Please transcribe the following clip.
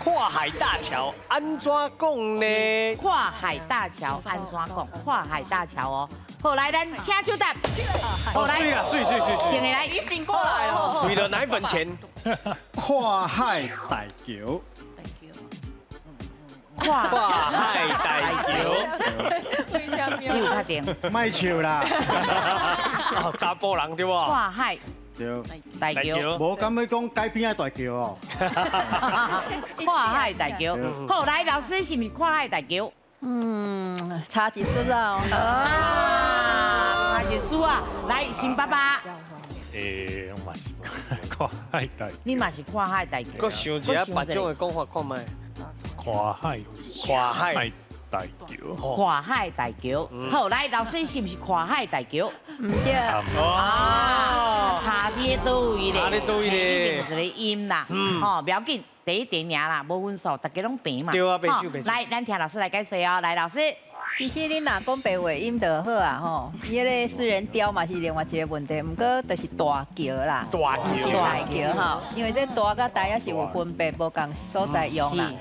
跨海大橋按怎講呢？跨海大橋按怎講？跨海大橋哦。好，來，咱請手答。好，來，媠啊，媠媠媠媠。靜來，你醒過來哦。為了奶粉錢，跨海大橋。跨跨海大橋。你有確定？莫笑啦。哦，查埔人對無？跨海對。大橋。無敢欲講街邊仔大橋哦。跨海大橋。好，來，老師是毋是跨海大橋？嗯，差一絲啊。啊，差一絲啊！來，新爸爸。欸，我嘛是跨海大。你嘛是跨海大橋。閣想一下別種的講法看覓。跨海。跨海大橋。跨海大橋。好，來，老師是毋是跨海大橋？毋對。啊，差佇佗位咧？差佇佗位咧？一定有一個音啦。吼，不要緊，第一題爾啦，無分數，大家攏平嘛。對啊，平手平手。來，咱聽老師來解說哦。來，老師。其實你若講白話音就好啊吼，伊彼個雖然雕嘛是另外一個問題，毋過就是大橋啦，大橋毋是大橋吼，因為這大佮大也是有分別，無仝所在用啦。